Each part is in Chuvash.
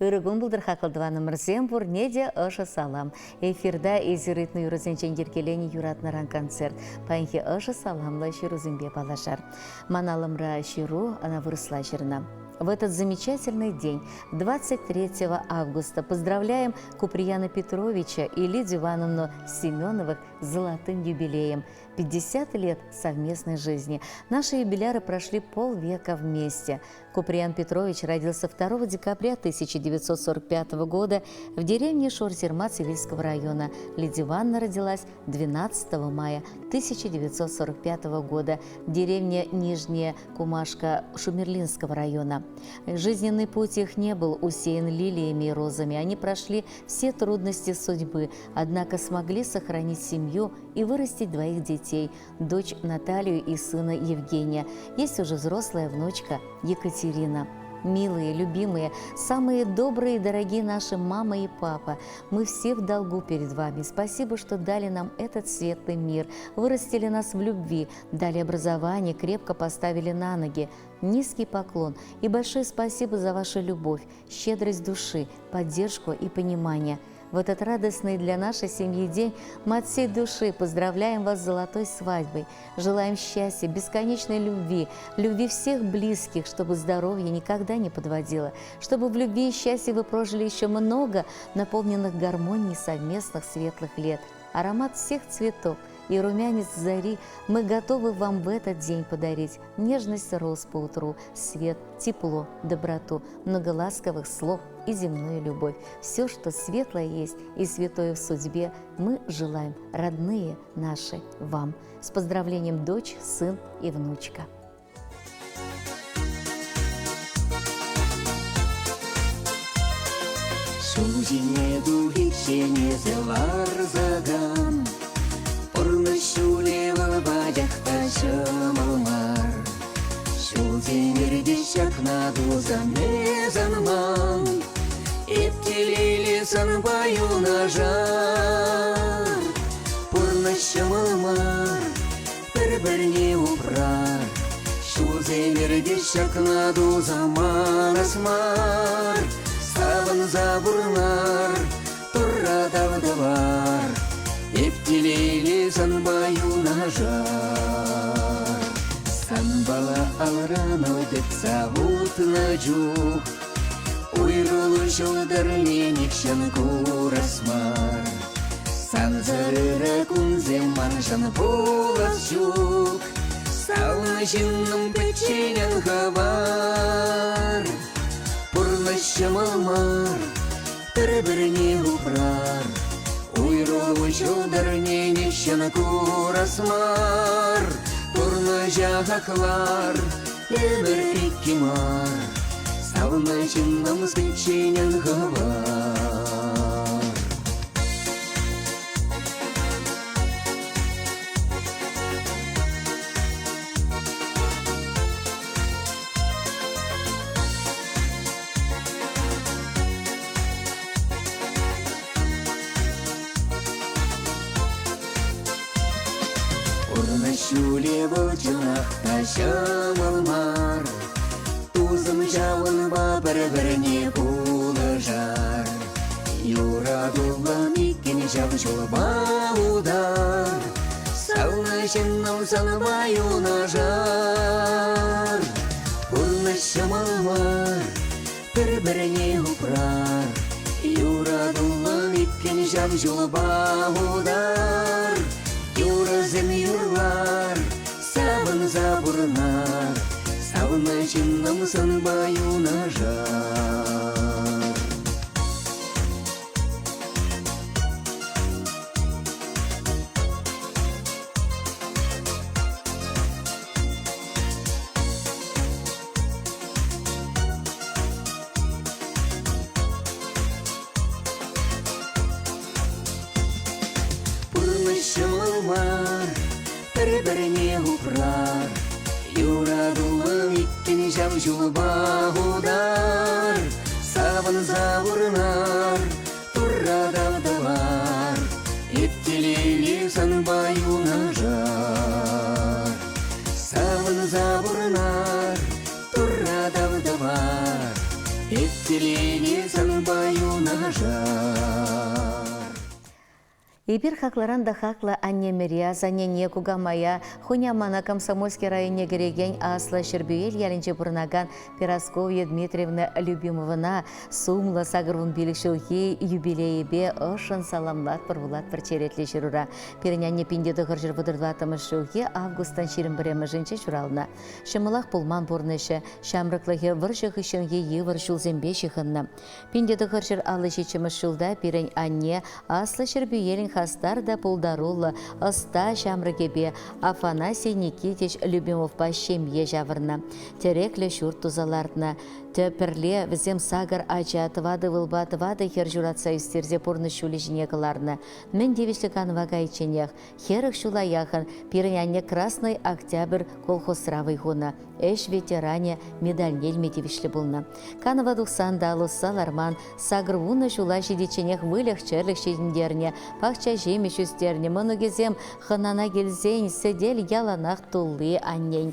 Ырӑ кун пултӑр, хаклӑ тӑванӑмӑрсем, пурне те ӑшӑ салам. Эфирта эсир ыйтнӑ юрӑсенчен йӗркеленӗ юратнӑран концерт. Паянхи ӑшӑ саламлӑ ҫырусемпе паллашар. Ман алӑмра ҫыру, ӑна вырӑсла ҫырнӑ. В этот замечательный день, 23 августа, поздравляем Куприяна Петровича и Лидию Ивановну Семеновых с золотым юбилеем. 50 лет совместной жизни. Наши юбиляры прошли полвека вместе. Куприян Петрович родился 2 декабря 1945 года в деревне Шорзерма Цивильского района. Лидия Ивановна родилась 12 мая 1945 года в деревне Нижняя Кумашка Шумерлинского района. Жизненный путь их не был усеян лилиями и розами. Они прошли все трудности судьбы, однако смогли сохранить семью и вырастить двоих детей – дочь Наталью и сына Евгения. Есть уже взрослая внучка Екатерина. Милые, любимые, самые добрые и дорогие наши мама и папа, мы все в долгу перед вами. Спасибо, что дали нам этот светлый мир, вырастили нас в любви, дали образование, крепко поставили на ноги. Низкий поклон и большое спасибо за вашу любовь, щедрость души, поддержку и понимание – в этот радостный для нашей семьи день мы от всей души поздравляем вас с золотой свадьбой. Желаем счастья, бесконечной любви, любви всех близких, чтобы здоровье никогда не подводило, чтобы в любви и счастье вы прожили еще много наполненных гармонией совместных светлых лет. Аромат всех цветов и румянец зари мы готовы вам в этот день подарить. Нежность роз по утру, свет, тепло, доброту, много ласковых слов и земную любовь. Все, что светлое есть и святое в судьбе, мы желаем, родные наши, вам. С поздравлением дочь, сын и внучка. Ҫул ҫине тухиччен эсӗ ларсакан Пурнӑҫ ҫулӗ вӑл пачах та ҫӑмӑл мар. Ҫулсем иртӗҫ ҫакна тусан эс ӑнман. Эп телейлӗ санпа юнашар. Пурнӑҫ ҫӑмӑл мар, пӗр-пӗрне упрар. Ҫулсем иртӗҫ ҫакна туса манас мар. Савӑнса пурӑнар, Турра тав тӑвар. Эп телейлӗ санпа юнашар. Санпала алран ал тытса утнӑ чух Уйрӑлу ҫӑлтӑрне нихҫан курас мар. Сансӑр ырӑ кунсем маншӑн пулас ҫук. Савнӑ ҫыннӑм пӗччен ан хӑвар. Пурнӑҫ ҫӑмӑл мар, пӗр-пӗрне упрар. Уйрӑлу ҫӑлтӑрне нихҫан курас мар. Пурнӑҫа хаклар, ӗмӗр икки мар. Савнӑ ҫыннӑм пӗччен ан хӑвар. Пурнӑҫ ҫулӗ вӑл чӑнах та ҫӑмӑл мар. Тусӑм ҫавӑнпа пӗр-пӗрне пулӑшар. Юратуллӑн иккӗн ҫав ҫулпа утар. Савнӑ ҫыннӑм санпа юнашар. Пурнӑҫ ҫӑмӑл мар, пӗр-пӗрне упрар. Юратуллӑн иккӗн ҫав ҫулпа утар. Юрӑсем юрлар, савӑнса пурӑнар. Савнӑ ҫыннӑм санпа юнашар. Пурнӑҫ ҫӑмӑл мар, пӗр-пӗрне упрар. Юратуллӑн иккӗн ҫав ҫулпа утар. Савӑнса пурӑнар, Турра тав тӑвар. Эп телейлӗ санпа юнашар. Савӑнса пурӑнар, Турра тав тӑвар. Эп. Телейне санпа юнашар. Эпир хаклӑран та хаклӑ аннемӗре, асаннене, кукамая, хунямана Комсомольски районне кӗрекен Аслӑ Ҫӗрпӳел ялӗнче пурӑнакан Перасковья Дмитриевна Любимовӑна сумлӑ 85 ҫулхи юбилейӗпе ӑшшӑн саламлатпӑр вулатпӑр черетлӗ ҫырура. Пирӗн анне 1934 ҫулхи августӑн 21-мӗшӗнче ҫуралнӑ. Ҫӑмӑлах пулман пурнӑҫӗ, ҫамрӑклӑхӗ вӑрҫӑ хыҫҫӑнхи йывӑр ҫулсемпе ҫыхӑннӑ. 1957 ҫулта пирӗн анне Аслӑ Ҫӗрпӳелӗн хастар та пултаруллӑ, ӑста ҫамрӑкӗпе Афанасий Никитич Любимовпа ҫемье ҫавӑрнӑ, тӗреклӗ ҫурт туса лартнӑ. Пӗрле вӗсем сакӑр ача, тӑватӑ ывӑлпа тӑватӑ хӗр ҫуратса ӳстерсе пурнӑҫ ҫулӗ ҫине кӑларнӑ. Мӗн тивӗҫлӗ канӑва кайичченех 40 ҫула яхӑн пирӗн анне Красный Октябрь колхозра вӑй хунӑ, ӗҫ ветеранӗ медальне илме тивӗҫлӗ пулнӑ. Канӑва тухсан та лӑсса ларман, 80 ҫула ҫитичченех выльӑх-чӗрлӗх ҫитӗнтернӗ, пахча ҫимӗҫ ӳстернӗ, мӑнукӗсем хӑнана килсен сӗтел яланах тулли аннен.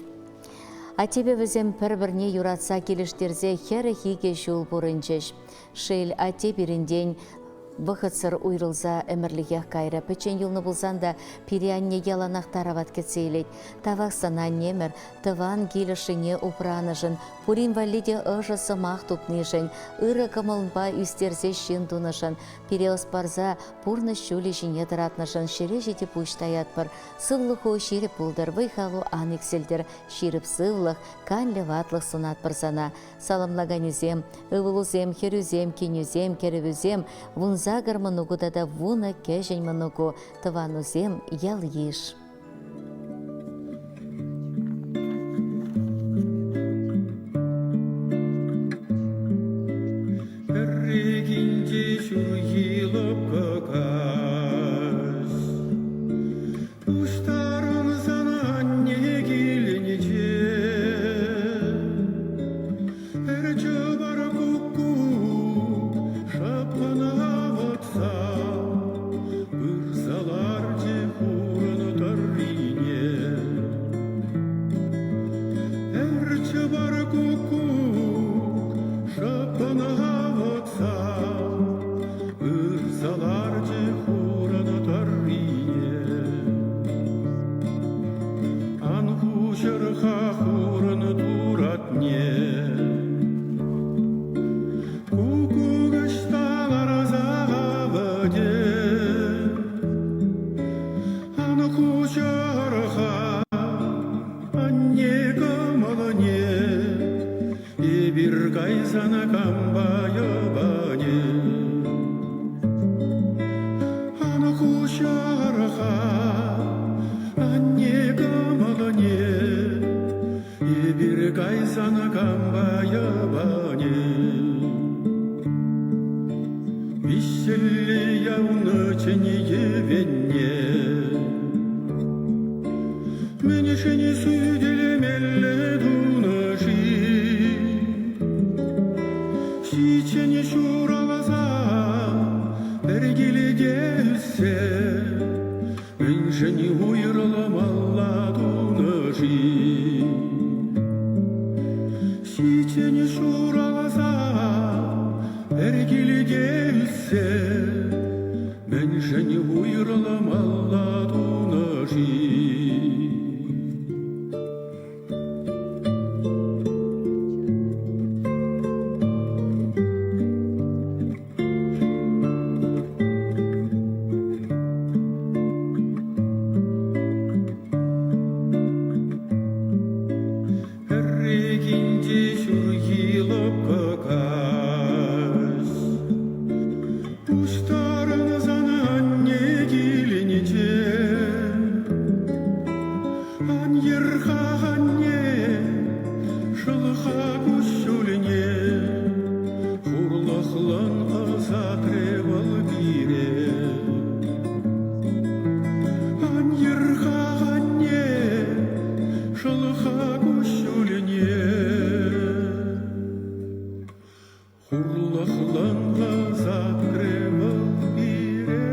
Аттепе вӗсем пӗр-пӗрне юратса килӗштерсе 42 ҫул пурӑнчӗҫ. Шел, атте пирӗнтен вӑхӑтсӑр уйрӑлса ӗмӗрлӗхех кайрӗ. Пӗччен юлнӑ пулсан та пире анне яланах тарават кӗтсе илет. Тавах сана, аннемӗр, тӑван кил ӑшшине упранӑшӑн, пурин валли те ӑшӑ сӑмах тупнишӗн, ырӑ кӑмӑлпа ӳстерсе ҫын тунӑшӑн, пире ӑс парса пурнӑҫ ҫулӗ ҫине тӑратнӑшӑн ҫӗре ҫити пуҫ таятпӑр. Сывлӑху ҫирӗп пултӑр, вӑй-халу ан иксӗлтӗр, ҫирӗп сывлӑх, канлӗ ватлӑх сунатпӑр сана. Саламлаканӗсем, ывӑлусем, хӗрӳсем, кинӳсем, кӗрӗвӳсем, 18 мӑнуку тата вунӑ кӗҫӗн мӑнуку, тӑванусем, ял-йыш. Пӗррехинче ҫурхи лӑпкӑ каҫ Пуҫтарӑнсан анне килӗнче Пӗр чӑпар куккук шӑппӑн авӑтса Пырса ларчӗ хурӑн тӑррине. Пӗр чӑпар куккук шӑппӑн авӑтса Пырса ларчӗ хурӑн тӑррине. Ан хуҫӑр-ха хурӑн туратне. Куккук ӑҫта ларса авӑтӗ? Ан хуҫӑр-ха анне кӑмӑлне. Эпир кайсан кампа йӑпанӗ? Ан хуҫӑр-ха анне кӑмӑлне, Эпир кайсан кампа йӑпанӗ? Виҫҫӗлле явнӑ чӗн йӗвенне Мӗншӗн сӳтӗлмелле тунӑ-ши? Ҫиччӗн ҫуралса пӗр килте ӳссе мӗншӗн уйрӑлмалла тунӑ-ши? Ҫиччӗн ҫуралса пӗр килте ӳссе Мӗншӗн уйрӑлмалла тунӑ-ши? Пӗррехинче ҫурхи лӑпкӑ каҫ Пуҫтарӑнсан анне килӗнче Ан йӗр-ха, анне, шӑл-ха куҫҫульне, Хурлӑхлӑн ӑсатрӗ вӑл пире. Ан йӗр-ха, анне, шӑл-ха куҫҫульне. Хурлӑхлӑн ӑсатрӗ вӑл пире.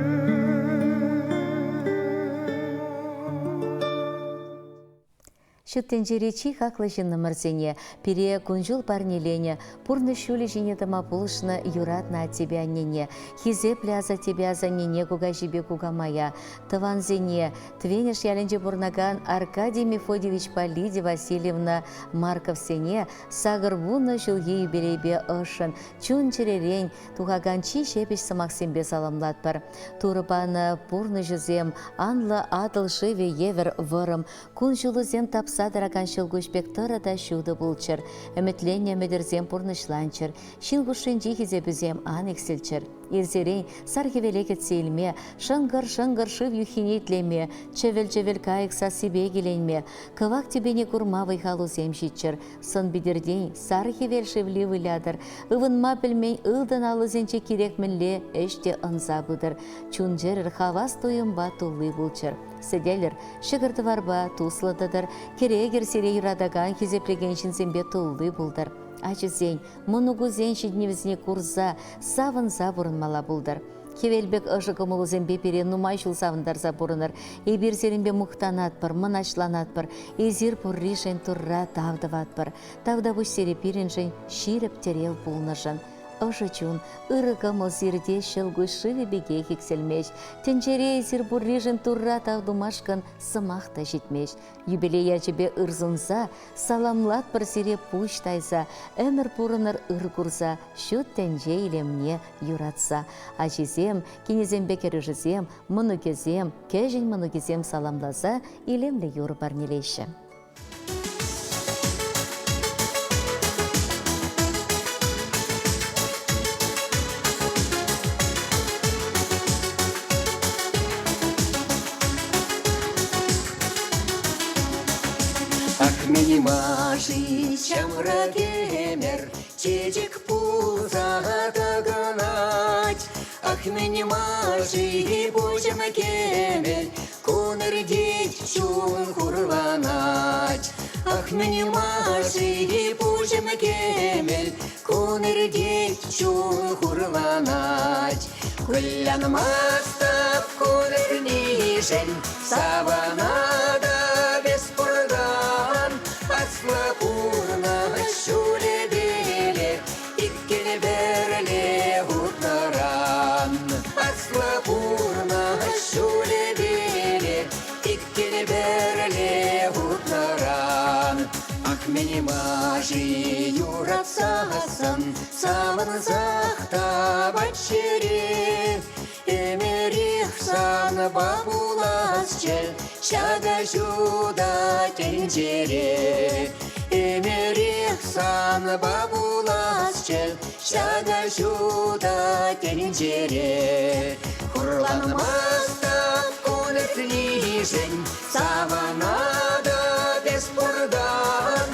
Ҫут тӗнчери чи хаклӑ ҫыннӑмӑрсене, пире кун-ҫул парнеленӗ, пурнӑҫ ҫулӗ ҫине тӑма пулӑшнӑ юратнӑ аттепе аннене, хисеплӗ асаттепе асаннене, кукаҫипе кукамая, тӑвансене, Твенӗш ялӗнче пурӑнакан Аркадий Мефодьевичпа Лидия Васильевна Марковсене 80 ҫулхи юбилейпе ӑшшӑн, чун-чӗререн тухакан чи ҫепӗҫ сӑмахсемпе саламлатпӑр. Турӑ панӑ пурнӑҫӗсем анлӑ Атӑл шывӗ евӗр вӑрӑм, кун-ҫулӗсем тапса тӑракан ҫӑлкуҫ пек тӑрӑ та ҫутӑ пулччӑр, ӗмӗтленнӗ ӗмӗтӗрсем пурнӑҫланччӑр, ҫын хушшинчи хисепӗсем ан иксӗлччӗр. Ирсерен сар хӗвеле кӗтсе илме, шӑнкӑр-шӑнкӑр шыв юххине итлеме, чӗвӗл-чӗвӗл кайӑк сассипе киленме, кӑвак тӳпене курма вӑй-халусем ҫитчӗр, сӑн-питӗртен сар хӗвел шевли вылятӑр, ывӑнма пӗлмен ылтӑн алӑсенче кирек мӗнле ӗҫ те ӑнса пытӑр, чун-чӗрӗр хавас туйӑмпа тулли пулччӑр. Сӗтелӗр ҫӑкӑр-тӑварпа туслӑ тӑтӑр, кӗрекӗр сире юратакан, хисеплекен ҫынсемпе тулли пултӑр. Ачисен, мӑнукусен ҫитӗнӗвӗсене курса, савӑнса пурӑнмалла пултӑр. Хӗвел пек ӑшӑ кӑмӑлусемпе пире нумай ҫул савӑнтарса пурӑнӑр. Эпир сирӗнпе мухтанатпӑр, мӑнаҫланатпӑр. Эсир пурришӗн Турра тав тӑватпӑр. Тавтапуҫ сире пирӗншӗн ҫирӗп тӗрев пулнӑшӑн. Ӑшӑ чун, ырӑ кӑмӑл сирте ҫӑлкуҫ шывӗ пекех иксӗлмест. Тӗнчере эсир пурришӗн Турра тав тумашкӑн сӑмах та ҫитмест. Юбилей ячӗпе ыр сунса, саламлатпӑр сире пуҫ тайса, ӗмӗр пурӑнӑр ыр курса, ҫут тӗнче илемне юратса. Ачисем, кинӗсемпе кӗрӳшӗсем, мӑнукӗсем, кӗҫӗн мӑнукӗсем саламласа илемлӗ юрӑ парнелеҫҫӗ. Ах, мӗн-ма-ши ҫамрӑк ӗмӗр чечек пулса тӑкӑнать? Ах, мӗн-ма-ши пуҫӑм кӗмӗл кун иртет, чун хурланать? Ах, мӗн-ма-ши пуҫӑм кӗмӗл кун иртет, чун хурланать? Кулянмастӑп кун иртнишӗн, савӑнатӑп эс пуртан. Аслӑ пурнӑҫ ҫулӗпеле иккӗн пӗрле утнӑран. Аслӑ пурнӑҫ ҫулӗпеле иккӗн пӗрле утнӑран. Ах, мӗн-ма-ши юратсассӑн савӑнсах тапать чӗре. Ӗмӗрех санпа пуласчӗ ҫакӑ ҫутӑ тӗнчере. Ӗмӗрех санпа пуласчӗ ҫакӑ ҫутӑ тӗнчере. Хурланмастӑп кун иртнишӗн, савӑнатӑп эс пуртан.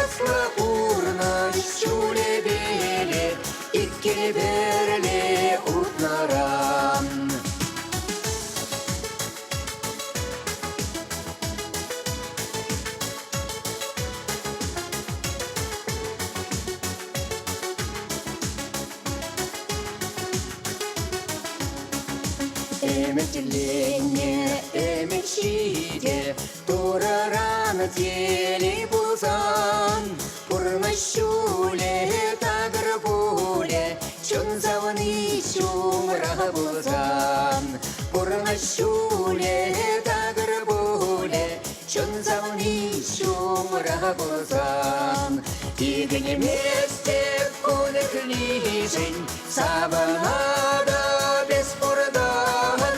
Аслӑ пурнӑҫ ҫулӗпеле иккӗн пӗрле утнӑран. Ӗмӗтленнӗ ӗмӗт ҫитӗ, Турӑран телей пулсан, пурнӑҫ ҫулӗ такӑр пулӗ, чун савни ҫумра пулсан. Пурнӑҫ ҫулӗ такӑр пулӗ, чун савни ҫумра пулсан. Икӗнместӗп кун ӳкнишӗн, савӑнатӑп эс пуртан.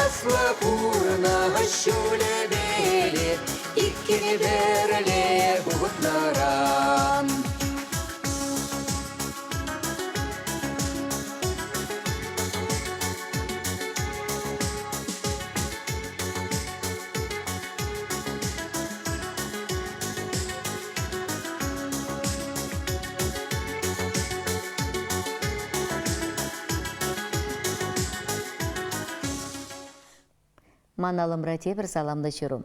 Аслӑ пурнӑҫ ҫулӗпеле иккӗн пӗрле утнӑран. Ман алӑмра тепӗр саламлӑ ҫыру.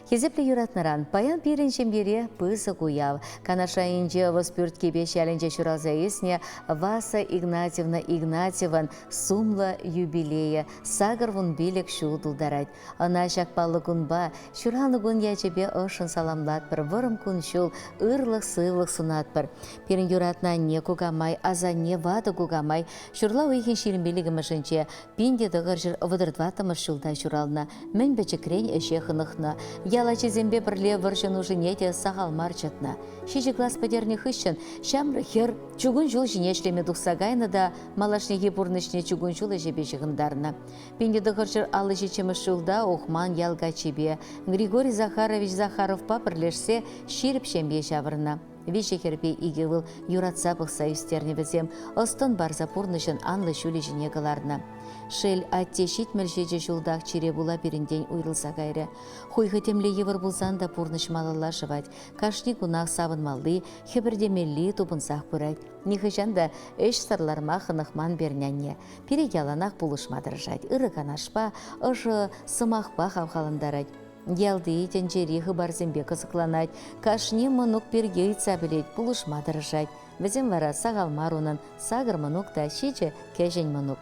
Хисеплӗ юратнӑран паян пирӗн ҫемьере пысӑк уяв. Канаш районӗнчи Ӑвӑспӳрт Кипеч ялӗнче ҫуралса ӳснӗ Васа Игнатьевна Игнатьеван сумлӑ юбилейӗ 85 ҫул тултарать. Ӑна ҫак паллӑ кунпа, ҫуралнӑ кун ячӗпе ӑшшӑн саламлатпӑр, вӑрӑм кун-ҫул, ырлӑх-сывлӑх сунатпӑр. Пирӗн юратнӑ анне, кукамай, асанне, ватӑ кукамай ҫурла уйӑхӗн 25-мӗшӗнче 1934 ҫулта ҫуралнӑ, мӗн пӗчӗкрен ӗҫе хӑнӑхнӑ. Ял ачисемпе пӗрле вӑрҫӑ нушине те сахал мар чӑтнӑ. Ҫичӗ класс пӗтернӗ хыҫҫӑн ҫамрӑк хӗр чукун ҫул ҫине ӗҫлеме тухса кайнӑ та малашнехи пурнӑҫне чукун ҫул ӗҫӗпе ҫыхӑнтарнӑ. 1957 ҫулта Ухман ял каччипе Григорий Захарович Захаровпа пӗрлешсе ҫирӗп ҫемье ҫавӑрнӑ. Виҫӗ хӗрпе икӗ ывӑл юратса пӑхса ӳстернӗ вӗсем, ӑс-тӑн парса пурнӑҫӑн анлӑ ҫулӗ ҫине кӑларнӑ. Шел, атте 77 ҫултах чире пула пирӗнтен уйрӑлса кайрӗ. Хуйхӑ темле йывӑр пулсан та пурнӑҫ малалла шӑвать. Кашни кунах савӑнмалли, хӗпӗртемелли тупӑнсах пырать. Нихӑҫан та ӗҫсӗр ларма хӑнӑхман пирӗн анне. Пире яланах пулӑшма тӑрӑшать, ырӑ канашпа, ӑшӑ сӑмахпа хавхалантарать. Ялти, тӗнчери хыпарсемпе кӑсӑкланать, кашни мӑнук пирки ыйтса пӗлет, пулӑшма тӑрӑшать. Вӗсем вара сахал мар унӑн, сакӑр мӑнук та ҫичӗ кӗҫӗн мӑнук.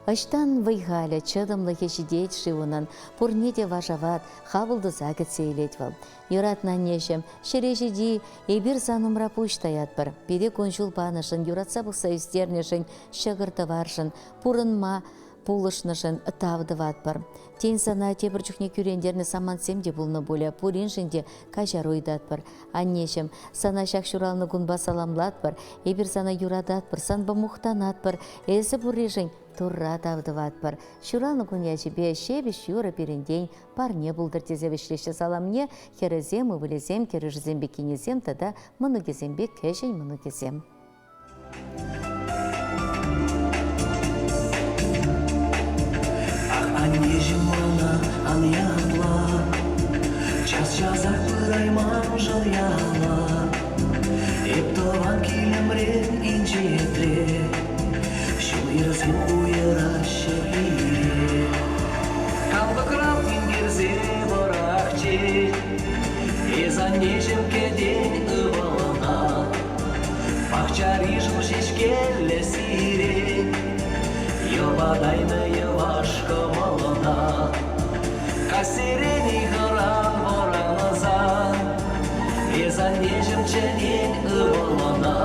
Ӑҫтан вӑй-халӗ, чӑтӑмлӑхӗ ҫитет-ши унӑн, пурне те вашават, хапӑл туса кӗтсе илет вӑл. Юратнӑ аннеҫӗм, ҫӗре ҫити эпир сан умра пуҫ таятпӑр. Пире кун-ҫул панӑшӑн, юратса пӑхса ӳстернӗшӗн, ҫӑкӑр-тӑваршӑн, пурӑнма пулӑшнӑшӑн тав тӑватпӑр. Тен, сана тепӗр чухне кӳрентернӗ самантсем те пулнӑ пулӗ, пуриншӗн те каҫару ыйтатпӑр. Аннеҫӗм, сана ҫак ҫуралнӑ кунпа саламлатпӑр, эпир сана юрататпӑр, санпа мухтанатпӑр, эсӗ пурришӗн Турра тав тӑватпӑр. Ҫуралнӑ кун ячӗпе ҫепӗҫ юрӑ пирӗнтен парне пултӑр тесе вӗҫлеҫҫӗ саламне хӗрӗсем, ывӑлӗсем, кӗрӳшӗсемпе кинӗсем тата мӑнукӗсемпе кӗҫӗн мӑнукӗсем. Ах, аннеҫӗм мана ан ятла, час-часах пырайман яла. Эп тӑван килӗмрен инҫетре, ҫул-йӗрсем уйӑраҫҫӗ пире. Калпакран тинкерсе вӑрахчӗ, эс аннеҫӗм кӗтен ывӑлна. Пахчари шур ҫеҫкеллӗ сире, йӑпатаймӗ йӑваш кӑмӑлна. Каҫсерен ыйхӑран вӑрансан, эс аннеҫӗм чӗнен ывӑлна.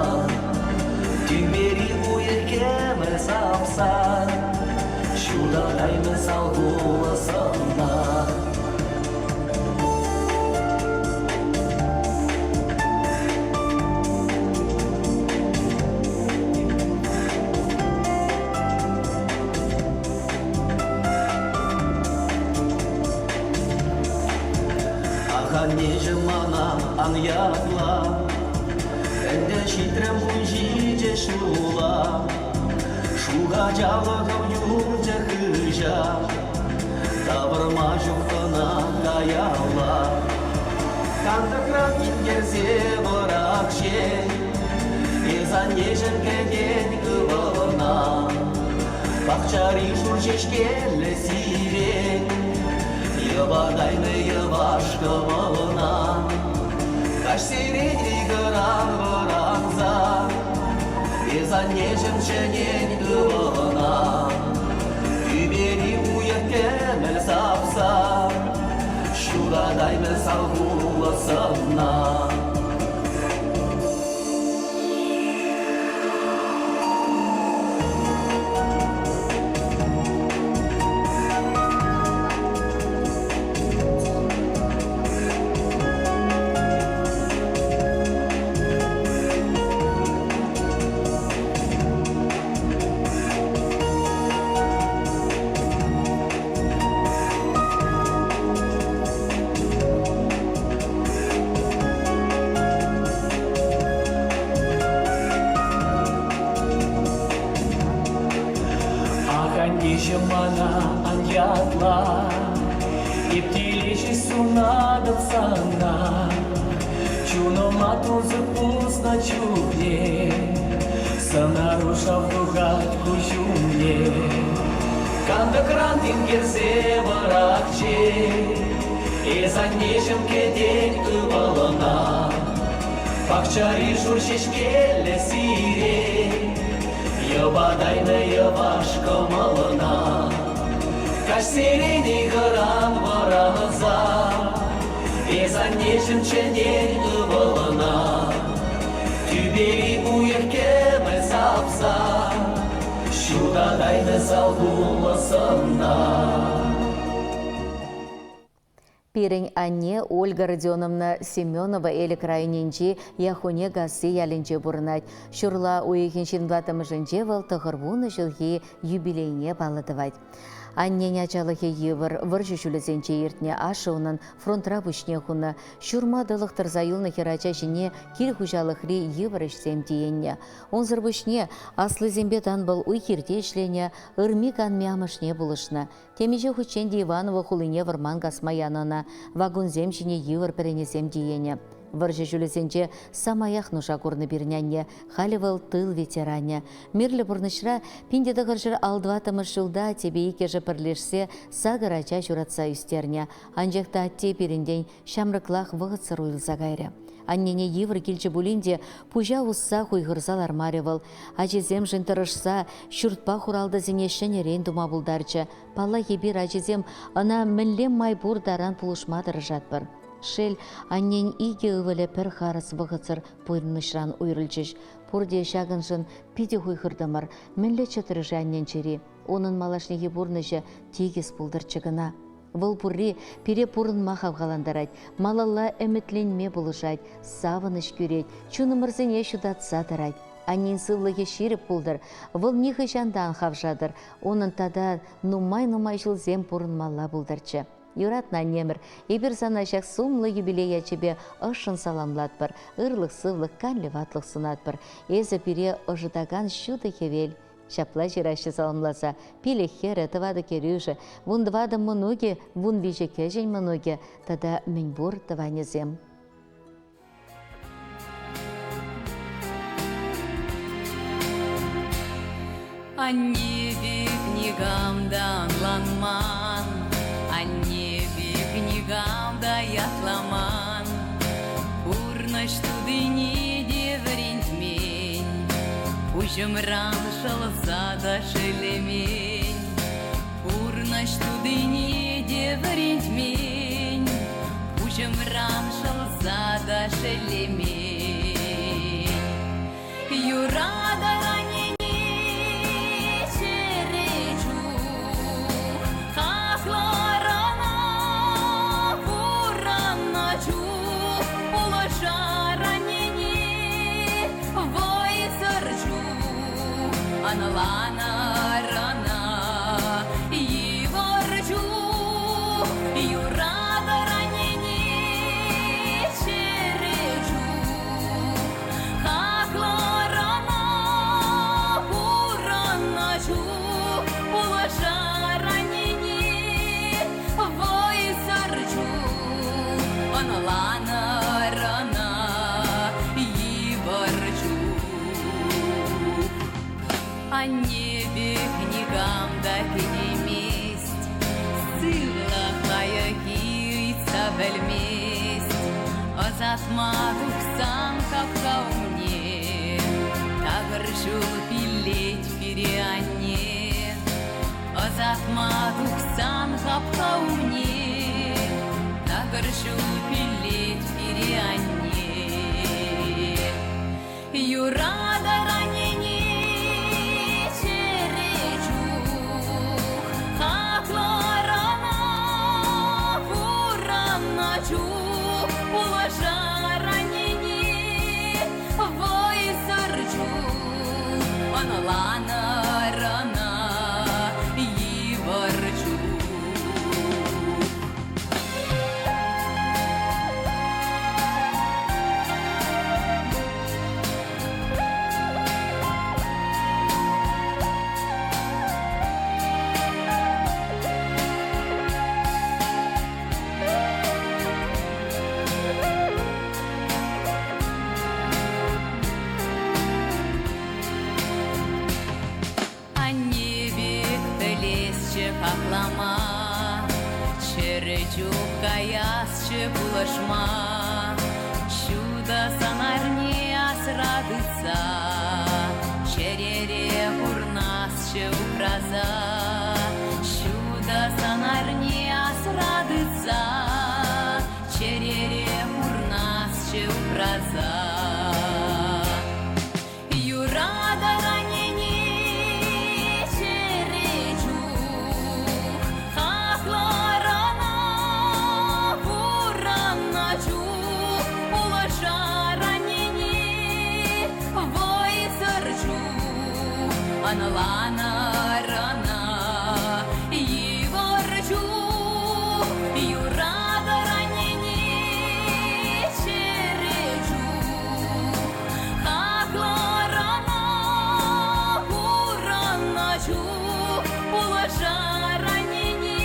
Тӳпери уйӑх кӗмӗл сапсан, ҫутатаймӗ салхуллӑ сӑнна. Ах, аннеҫӗм мана ан ятла, ӗнтӗ ҫитрӗм 17 ҫула. Шух ачалӑхӑм юлчӗ хыҫа, Тавӑрма ҫук ӑна каялла. Кантӑкран тинкерсе вӑрахче, Эс аннеҫӗм кӗтен ывӑлна. Пахчари шур ҫеҫкеллӗ сирень, Йӑватаймӗ йӑваш кӑмӑлна. Каҫсерен ыйхӑран вӑранса, Эс аннеҫӗм чӗнен ывӑлна. Тӳпери уйӑх кӗмӗл сапса, Ҫуратаймӗ салхуллӑ сӑнна. Ах, аннеҫӗм мана ан ятла, эп телеҫӗ сунатӑп сана. Чунӑма тусӑ пуснӑ чухне Сӑнару шав тухать куҫ умне. Кантӑкран тинкерсе вӑрахчен. Эс аннеҫӗм кӗтен ывӑлӑна, Пахчари шур ҫеҫкеллӗ сире, Йӑпатаймӗ йӑваш кӑмӑлӑна. Каҫсерен ыйхӑран вӑранса, Эс аннеҫӗм чӗнен ывӑлӑна, Тӳпери уйӑх кӗмӗл сапса, Ҫутатаймӗ салхуллӑ сӑнна. Пирӗн анне Ольга Родионовна Семенова Элӗк районӗнчи Яхуне касси ялӗнче пурӑнать. Ҫурла уйӑхӗн ҫынватӑмӗшӗнче вӑл 90 ҫулхи юбилейне паллӑ тӑвать. Аннен ачалӑхӗ йывӑр, вӑрҫӑ ҫулӗсенче иртнӗ ашшӗ унӑн фронтра пуҫне хунӑ. Ҫурма тӑлӑх тӑрса юлнӑ хӗрача ҫине кил хуҫалӑхри йывӑр ӗҫсем тиеннӗ. Унсӑр пуҫне аслисемпе тан вӑл уй-хирте ӗҫленӗ, ырми-канми амӑшне пулӑшнӑ. Темиҫе хутчен те Иваново хулине вӑрман касма янӑ ӑна, вакунсем ҫине йывӑр пӗренесем тиенӗ. Вӑрҫӑ ҫулӗсенче самаях нуша курнӑ пирӗн анне, халӗ вӑл тыл ветеранӗ. Мирлӗ пурнӑҫра 1954 ҫулта аттепе иккӗшӗ пӗрлешсе сакӑр ача ҫуратса ӳстернӗ. Анчах та атте пирӗнтен ҫамрӑклах вӑхӑтсӑр уйрӑлса кайрӗ. Аннене йывӑр килчӗ пулин те пуҫа усса хуйхӑрса лармарӗ вӑл. Ачисемшӗн тӑрӑшса ҫуртпа хуралтӑсене ҫӗнӗрен тума пултарчӗ. Паллах, эпир, ачисем, ӑна мӗнле май пур таран пулӑшма тӑрӑшатпӑр. Шел, аннен икӗ ывӑлӗ пӗр харӑс вӑхӑтсӑр пурнӑҫран уйрӑлчӗҫ. Пурте ҫакӑншӑн питӗ хуйхӑртӑмӑр. Мӗнле чӑтрӗ-ши аннен чӗри? Унӑн малашнехи пурнӑҫӗ тикӗс пултӑрччӗ кӑна. Вӑл пурри пире пурӑнма хавхалантарать, малалла ӗмӗтленме пулӑшать, савӑнӑҫ кӳрет, чунӑмӑрсене ҫутатса тӑрать. Аннен сывлӑхӗ ҫирӗп пултӑр, вӑл нихӑҫан та ан хавшатӑр, унӑн тата нумай-нумай ҫулсем пурӑнмалла пултӑрччӗ. Юратнӑ аннемӗр, эпир сана ҫак сумлӑ юбилей ячӗпе ӑшшӑн саламлатпӑр, ырлӑх-сывлӑх, канлӗ ватлӑх сунатпӑр. Эсӗ пире ӑшӑтакан ҫутӑ хӗвел, Ҫапла ҫыраҫҫӗ саламласа. Пилӗк хӗрӗ, тӑватӑ кӗрӳшӗ, 14 мӑнукӗ, 13 кӗҫӗн мӑнукӗ тата мӗнпур тӑванӗсем. Анне пек никам та ӑнланман, анне пек никам та ятламан. Пурнӑҫ тутине те вӗрентмен, Пуҫӑмран шӑлса та шеллемен. Пурнӑҫ тутине те вӗрентмен, Пуҫӑмран шӑлса та шеллемен. Юратӑр аннене чӗре чух, Хаклӑр ӑна пурӑннӑ чух, Пулӑшар аннене вӑйсӑр чух, Ӑнланӑр ӑна йывӑр чух, Юратӑр аннене чӗре чух. Хаклӑр ӑна пурӑннӑ чух, Пулӑшар аннене вӑйсӑр чух, Ӑнланӑр ӑна йывӑр чух. Анне пек никам та кӗтеймест, Сывлӑх лайӑххи ыйтса пӗлмест. Ӑсатма тухсан хапха умне Такӑр ҫул пиллет пире анне. Ӑсатма тухсан хапха умне Такӑр ҫул пиллет пире анне. Юратӑр аннене чӗре чух, Хаклӑр ӑна пурӑннӑ чух, Пулӑшар аннене вӑйсӑр чух, Ӑнланӑр ӑна йывӑр чух. Анне пек пӗлесчӗ хаклама, чӗрӗ Чух каясчӗ пулӑшма, Ҫутӑ сӑнарне асра тытса, Чӗрере пурнасчӗ упраса. Ҫутӑ сӑнарне асра тытса, Чӗрере пурнасчӗ упраса. Юратӑр аннене чӗре чух, хаклӑр ӑна пурӑннӑ чух, пулӑшар аннене вӑйсӑр чух, ӑнланӑр ӑна йывӑр чух, юратӑр аннене чӗре чух. Хаклӑр ӑна пурӑннӑ чух, пулӑшар аннене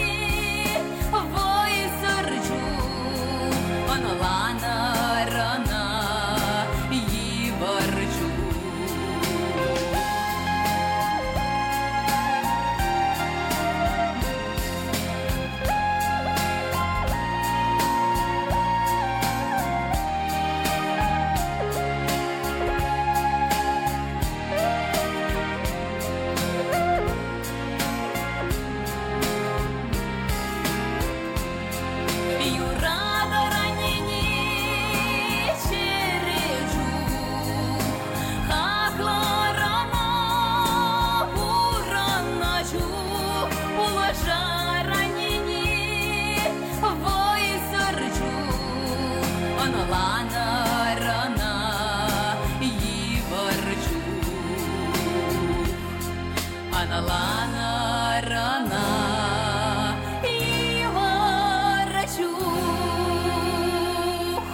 вӑйсӑр чух, ӑнланӑр ӑна йывӑр чух. Юратӑр аннене чӗре чух, хаклӑр ӑна пурӑннӑ чух, пулӑшар аннене вӑйсӑр чух, ӑнланӑр ӑна йывӑр чух. Ӑнланӑр ӑна йывӑр чух.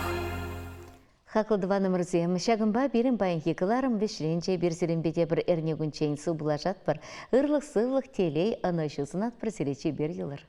Хаклӑ тӑванӑмӑрсем, ҫакӑнпа пирӗн паянхи кӑларӑм вӗҫленчӗ. Эпир сирӗнпе тепӗр эрнекунччен сывпуллашатпӑр. Ырлӑх-сывлӑх, телей, ӑнӑҫу сунатпӑр сире чипер юлӑр.